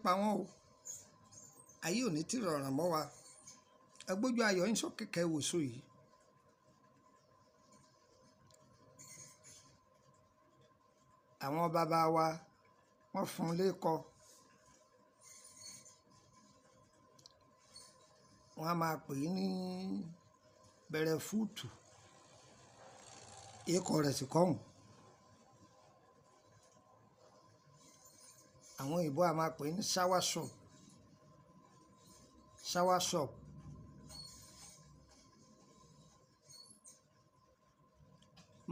pa wọ́n o. Ayé ò ní tí rọrùn mọ́ wa. Ẹgbójú ayọ̀ ń sọ kẹ̀kẹ́ wòsàn yìí. Àwọn bàbá wa wọ́n fún un lékọ. Wọ́n á máa pè é ní bẹ̀rẹ̀ fúùtù. Èèkọ̀ rẹ̀ sì kọ́hùn. Àwọn òyìnbó a máa pè é ní soursop. Soursop.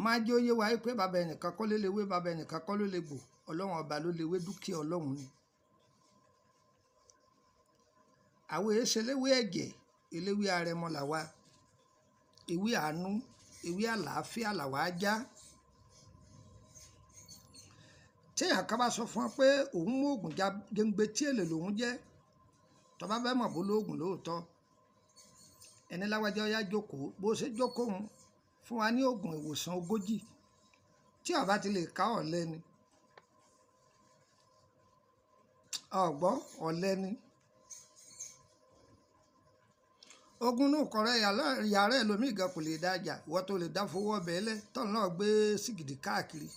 Máa jẹ́ ó yé wa pé bàbá ẹnìkan kọ́ ló lewé, bàbá ẹnìkan kọ́ ló legbò. Ọlọ́run ọba ló lewé, dúkìá Ọlọ́run ni. Àwọn èé ṣe eléwé ẹ̀jẹ̀, eléwé arẹmọ làwa. Ewé àánú, ewé àlàáfíà làwa já. Téèyàn kan bá sọ fún ọ pé òun mú oògùn jẹ́ǹgbé tí èlé lòun jẹ́, tó bá fẹ́ mọ̀ bó lóògùn lóòótọ́, ẹni láwájá ó yá jókòó, bó ṣe jókòó òun fún wa ní oògùn ìwòsàn 40 tí ó bá ti lè ká ọ̀lẹ ni. Ọ̀gbọ́ ọ̀lẹ ni. Ogun inú kọ̀rẹ́ yàrá ẹlòmíì gan kò lè dájà, ìwọ tó lè dá fowó ọbẹ̀ lẹ̀ tọ́n náà gbé sìgìdì káàkiri.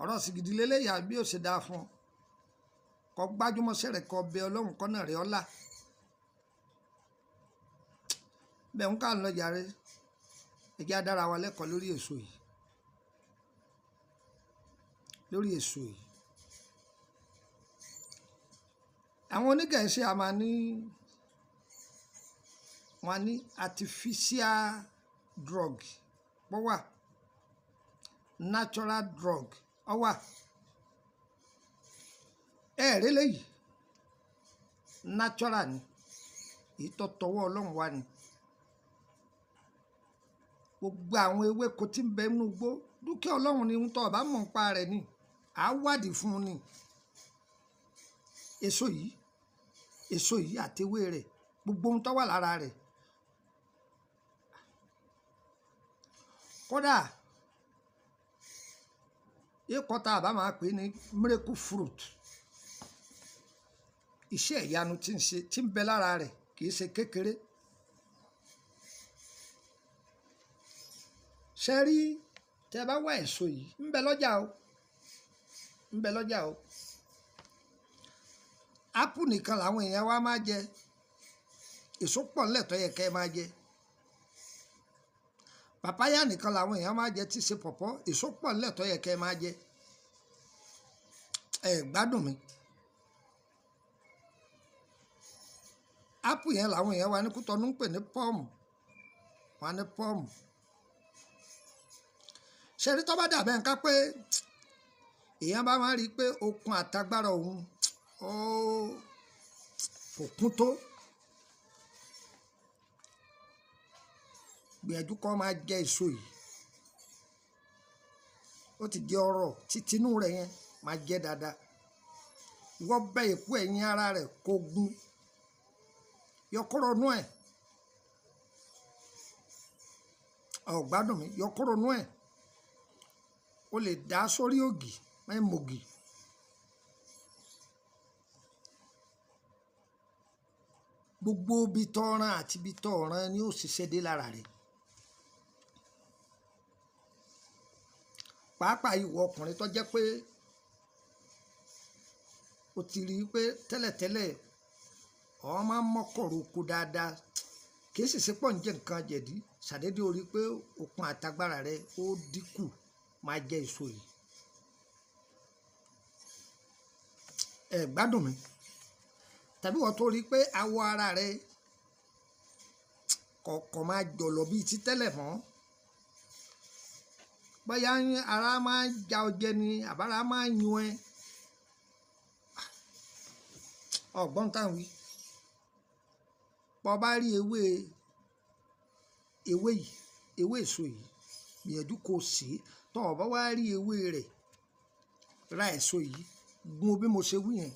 Ọ̀rọ̀ sìgìdì lélẹ́yà bí ó ṣe dáa fún ọ. Kọ gbájúmọ́ sẹ́rẹ̀ kọ bẹ Ọlọ́run kọ́nà rẹ̀ ọlá. Bẹ́ẹ̀ ń ká lọ jàre. Ẹ jẹ́ á dára wa lẹ́kọ̀ọ́ lórí èso yìí. Lórí èso yìí. Àwọn onígẹ̀ẹ́sì a máa ní, wọ́n á ní artificial drug ó wà, natural drug ó wà. Ẹ rí eléyìí, natural ni, èyí tó tọwọ́ Ọlọ́run wá ni. Gbogbo àwọn ewéko tí ń bẹ nínú igbó, dúkìá Ọlọ́run ni, ohun tó bá mọ̀ nípa rẹ̀ ni, à á wádìí fún un ni. Èso yìí, èso yìí àti ewé rẹ̀, gbogbo ohun tó wà lára rẹ̀. Kódà, ikọ̀ tá a bá máa pè ní miracle fruit. Iṣẹ́ ìyanu tí ń ṣe, tí ń bẹ lára rẹ̀ kì í ṣe kékeré. Ṣé rí, tí ẹ bá wá èso yìí, ń bẹ lọ́jà o, ń bẹ lọ́jà o. Apple nìkan làwọn èèyàn wa máa jẹ. Èso pọ̀ nílẹ̀ tó yẹ kí ẹ máa jẹ. Pàpáyà nìkan làwọn èèyàn máa jẹ tí ṣe pọ̀pọ́. Èso pọ̀ nílẹ̀ tó yẹ kí ẹ máa jẹ. Ẹ gbádùn mi. Apple yẹn làwọn èèyàn wa ní Kútọ́nù ń pè ní pọ́ọ̀mù. Wọ́n á ní pọ́ọ̀mù. Ṣé rí tó bá dàbẹ́ nǹkan pé èèyàn bá máa rí i pé okun àtagbára òun ó kò kún tó. Gbìyànjú kó máa jẹ èso yìí. Ó ti di ọrọ̀ títínú rẹ̀ yẹn máa jẹ dáadáa. Ìwọ bẹ èpo ẹ̀yìn ara rẹ̀ kó gún. Yọ kóró inú ẹ̀. Ò gbádùn mi, yọ kóró inú ẹ̀. O lè dà á sórí ògì, má ì mògì. Gbogbo ibi tó rán àti ibi tó rán ni ó ṣiṣẹ́ dé lára rẹ̀. Pàápàá ìwọ ọkùnrin tó jẹ́ pé o ti rí i pé tẹ́lẹ̀tẹ́lẹ̀ ọ máa ń mọ́kọ̀rọ̀ oko dáadáa, kì í sì ṣe pọ̀ ń jẹ nǹkan jẹ̀dí, ṣàdédé o rí i pé okun àtagbára rẹ ó dínkù, máa jẹ èso yìí. Ẹ gbádùn mi. Tàbí ìwọ tó rí i pé awọ ara rẹ kọ̀ọ̀kan máa jọ̀lọ̀ bíi ti tẹ́lẹ̀ mọ́. Bóyá ara máa ń ja ọjẹ ni, àbára máa ń yún ẹ. Ọ̀gbọ́n tá ń wí. Bó bá rí ewé, ewé yìí, ewé èso yìí, gbìyànjú kó sè é. Tó o bá wá rí ewé rẹ̀, ra èso yìí, gún bí mo ṣe wí yẹn.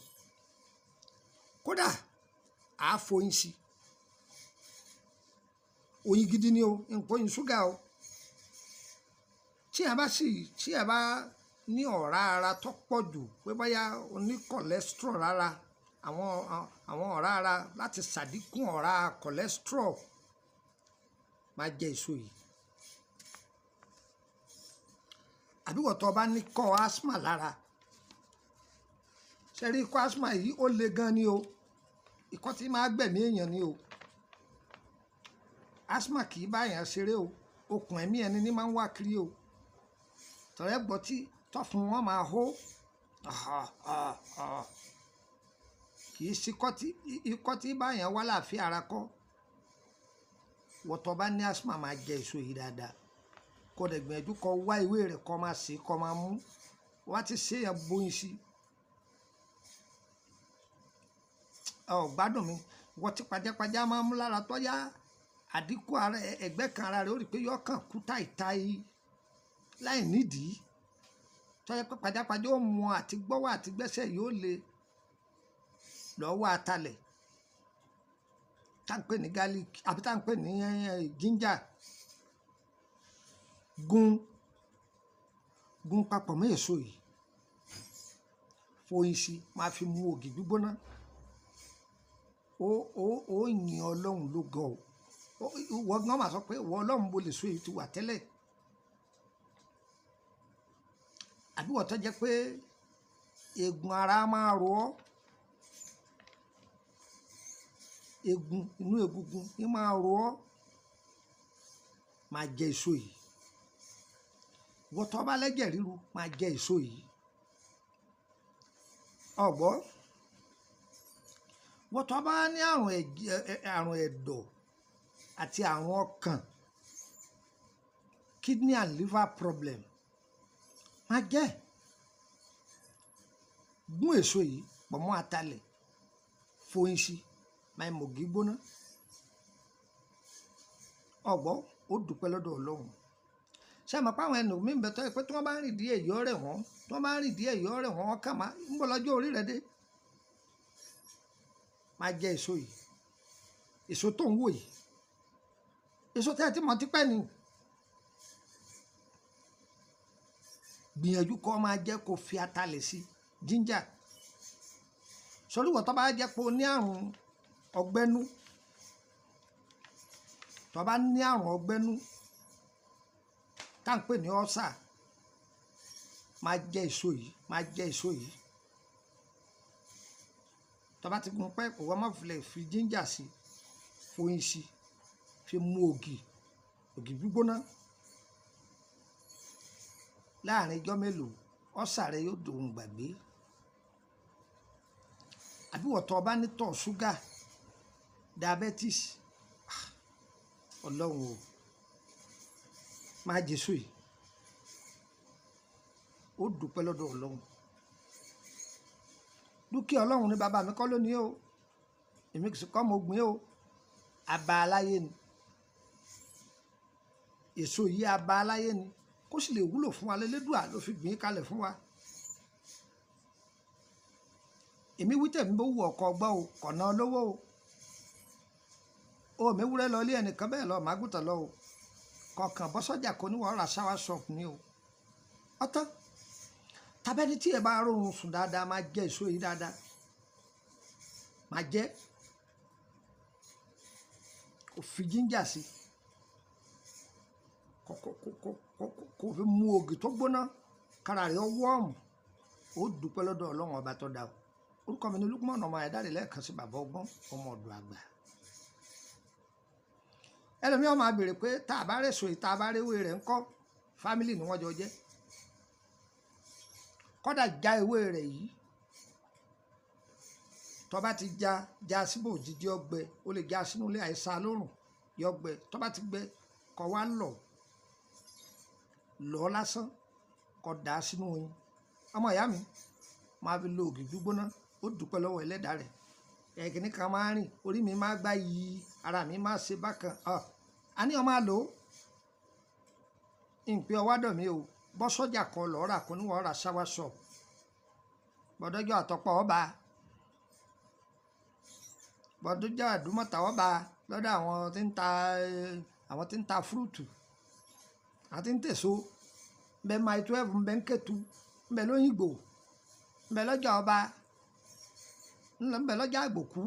Kódà, à á foyín sí i. Oyin gidi ni o, nǹkan oyin ṣúgà o. Tí a bá sì, tí a bá ní ọ̀rá ara tó pọ̀ jù pé bóyá o ní cholesterol rárá, Àwọn ọ̀rá ara, láti ṣàdínkù ọ̀rá cholesterol, máa jẹ èso yìí. Àbí wọ́n tó bá ní kọ́ asthma lára, ṣe rí ikọ́ asthma yìí, ó le gan ni o. Ikọ́ tí máa gbẹ̀mí èèyàn ni o. Asthma kì í bá èèyàn ṣeré o. Okùn ẹ̀mí ẹni ní máa ń wá kiri o. Tọ̀rẹ́ gbọ́ tí tọ́fun wọn máa hó, kì í ṣe ikọ́ tí bá èèyàn wá láàfin ara kọ́. Wọ́n tó bá ní asthma, máa jẹ èso yìí dáadáa. Kó dẹ̀ gbìyànjú kó wá ìwé rẹ̀, kó máa sè, kó máa mú. Wọ́n ti ṣe èèyàn bóyin sí ọ gbádùn mi. Wọ́n ti pajápajá máa ń mú lára tọ́yá àdínkù ara, ẹ̀gbẹ́ kan ara rẹ̀, ó rí i pé yọ kàn kú táìtáì láì nídìí, tọ́yẹ pé pajápajá ó mú àti gbọ́wọ́ àti gbẹ́sẹ̀ yóò le. Lọ́wọ́ atalẹ̀ tá à ń pè ní garlic àbí tá à ń pè ní ginger, gún gún papọ̀ mọ́ èso yìí, foyin sí, máa fi mu ògì gbígbóná. Ó yin Ọlọ́run ló gan o. Wọ́n gan máa sọ pé wọ́n Ọlọ́run, mo lè so èyí ti wà tẹ́lẹ̀. Àbí wọ́n tó jẹ́ pé eegun ara máa ro ọ́, eegun inú egungun ní máa ro ọ́, máa jẹ èso yìí. Wọ́n tó bá lẹ́jẹ̀ ríru, máa jẹ èso yìí. Ọ̀gbọ́ wọ́n tó bá ní àrùn ẹ̀jẹ̀, àrùn ẹ̀dọ̀ àti àrùn ọkàn, kidney and liver problem, máa jẹ. Gún èso yìí pọ̀ mọ́ atalẹ̀, foyin sí, máa mọ̀gí gbóná. Ọ̀gbọ́, ó dúpẹ́ lọ́dọ̀ Ọlọ́run. Ṣé àmọ́ pé àwọn ẹnu mi ń bẹ tọ́ ẹ pé tí wọ́n bá ń rìn díẹ̀ yọ rẹ̀ wọ́n, tí wọ́n bá ń rìn díẹ̀ yọ rẹ̀ wọ́n, kàn máa ń bọ̀ lọ́jọ́ orí rẹ̀ dé. Máa jẹ èso yìí. Èso tó ń wò yìí, èso tẹ́ ẹ ti mọ̀ tipẹ́ ni. Gbìyànjú kó máa jẹ́, kó fi atalẹ̀ sí, ginger. Sọrí wọ́n tó bá jẹ́ pé o ní àrùn ọgbẹ́nú, tó bá ní àrùn ọgbẹ́nú tá à ń pè ní ọ́sà, máa jẹ èso yìí, máa jẹ èso yìí. Tó bá ti gun pẹ́, kò wọ́n má filẹ̀, fi ginger sí, foyin sí, fi mu ògì, ògì gbígbóná. Láàrin ijọ́ mélòó, ọ́sà rẹ yóò dòun gbàgbé. Àbí wọ́n tó bá ní tọ̀ ṣúgà, diabetes, Ọlọ́run o, máa jẹ èso yìí. Ó dúpẹ́ lọ́dọ̀ Ọlọ́run. Dúkìá Ọlọ́run ní bàbá mi kọ́ lónìí o, èmi kì í kọ́ mo gbìn o. Aba aláyé ni èso yìí, aba aláyé ni, kó sì lè wúlò fún wa lẹ́lẹ́dùà ló fi gbìn kalẹ̀ fún wa. Èmi wí tèmi, bó wù ọkọ ọgbọ́n o, kọ̀nà olówó o. O mi wúrẹ́ lọ ilé ẹnìkan bẹ́ẹ̀ lọ màgùtàn lọ o. Kọ̀ọ̀kan bọ́ sọ́jà kò ní wọ́n ra soursop ní o. Ọ̀tán tàbẹ́ni tí ẹ bá rọrùn sùn dáadáa, máa jẹ èso yìí dáadáa. Máa jẹ, kò fi ginger sí, kò fi mu ògì tó gbóná, kára rẹ̀ wọ́ọ̀mù. Ó dúpẹ́ lọ́dọ̀ Ọlọ́run ọba tó dá o. Orúkọ mi ni Lukman ọmọ Ayédáre, lẹ́ẹ̀kan sí, bàbá ọgbọ́n, ọmọ ọ̀dọ̀ àgbà. Ẹlòmíràn máa béèrè pé tá a bá rẹ̀ sọ yìí, tá a bá réwé rẹ̀ ńkọ́? Family ni wọ́n jọ jẹ́. Kọ́dà já ewé rẹ̀ yìí, tó bá ti já já síbò jíjí ọgbẹ, ó lè já sínú ilé àìsàn lórùn yọ gbẹ. Tó bá ti gbẹ, kó wá lọ lọ lásán, kó dà á sínú oyin. Ọmọ ìyá mi, máa fi lo ògì gbígbóná. Ó dúpẹ́ lọ́wọ́ ẹlẹ́dàá rẹ̀. Ẹ̀kíní kan máa rìn, orí mi máa gbá yìí, ara mi máa ṣe bákan. A ní ọmọ àlò ìpè ọwádọ̀ mi o. Bọ́ sọ́jà kan lọ́ọ́ rà, kó níwọ̀n rà soursop. Bọ́dọ́jọ́ àtọ́pọ̀ ọba, bọ́dọ́jọ́ àdúmọ̀tà ọba, lọ́dọ̀ àwọn tí ń ta, àwọn tí ń ta fúrúùtù, àwọn tí ń tèso nbẹ Mile 12, nbẹ Nkétu, nbẹ lóyìnbó, nbẹ lọ́jà ọba. Ńlọ ńbẹ lọ́jà àgbòkú,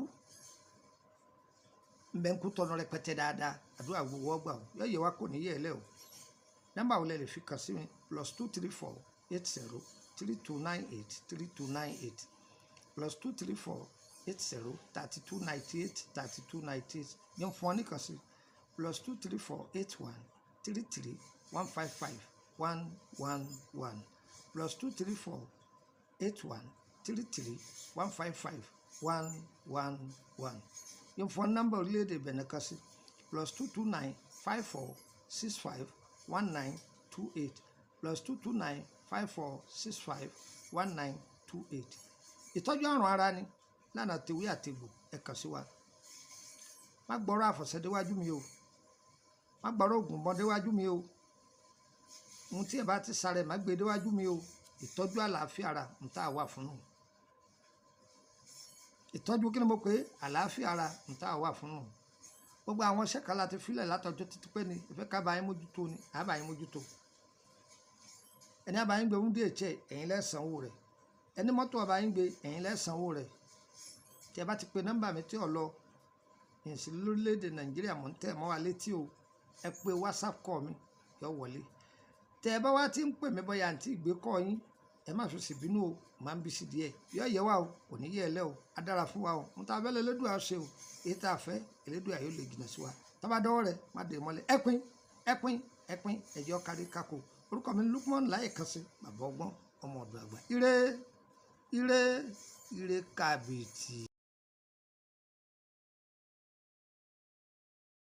ńbẹ ńkú tọ́nu rẹpẹtẹ dáadáa. Àdúrà gbogbo ọgbà o, yọ yẹ wa kò ní yẹ ẹ lẹ o. Nọ́mbà wo lẹ lè fi kàn sí mi? +234 80 3298 3298, +234 80 3298 3298. Yẹn fún ọ nìkan sí +234 81 33 155 111, +234 81 33 155 111. Yẹn fún ọ nọ́mbà orílẹ̀-èdè Benin kan sí +229 54 65 19 28, +229 54 65 19 28. Ìtọ́jú àrùn ara ni lánàá, tewé àtegbò, ẹ kàn sí wa. Má gbọ́rọ̀ àfọ̀ṣẹ déwájú mi o, má gbọ́rọ̀ ògùn bọ́n déwájú mi o. Ohun tí ẹ bá ti sáré, má gbé déwájú mi o. Ìtọ́jú àlàáfíà ara ń tá a wà fún nù. Ìtọ́jú kí ni mo pè é? Àlàáfíà ara ń tá a wà fún nù. Gbogbo àwọn iṣẹ́ kan láti filẹ̀ látọjọ́ títí pé ni ìfẹ́ ká bá yín mójútó ni àá bá yín mójútó. Ẹni àbá yín gbé ń dé ẹ̀chẹ́, ẹ̀yin lẹ́sànwó rẹ̀. Ẹni mọ́tò ọba yín gbé, ẹ̀yin lẹ́sànwó rẹ̀. Tí ẹ bá ti pe nọ́mbà mi tí ò lọ ìsìn lórílẹ̀‐èdè Nàìjíríà, mọ̀ ń tẹ̀ mọ́ wa létí o, ẹ pe WhatsApp call mi, yọ wọlé. Tẹ ẹ bá wá ti ń pè mí, bóyá àǹtí ìgbé kọ́ yín, ẹ má fi ṣèbínú o, máa ń bí sí díẹ̀. Yọ yẹ wa o, kò ní yẹ ẹ lẹ́ o, á dára fún wa o. Ń ta abẹ́lẹ̀ Elédùà ṣe o, èyí tá a fẹ́, Elédùà yóò lè jìnnà sí wa. Tọ́ba dọ́wọ́ rẹ̀ má dé mọ́lẹ̀. Ẹ pín, ẹ pín, ẹ pín, ẹ̀jẹ̀ kárí kákó. Orúkọ mi Lukman láyè kan sí bàbá ọgbọ́n, ọmọ ọ̀dọ̀ àgbà. Ire, ire, ire kàbìtì.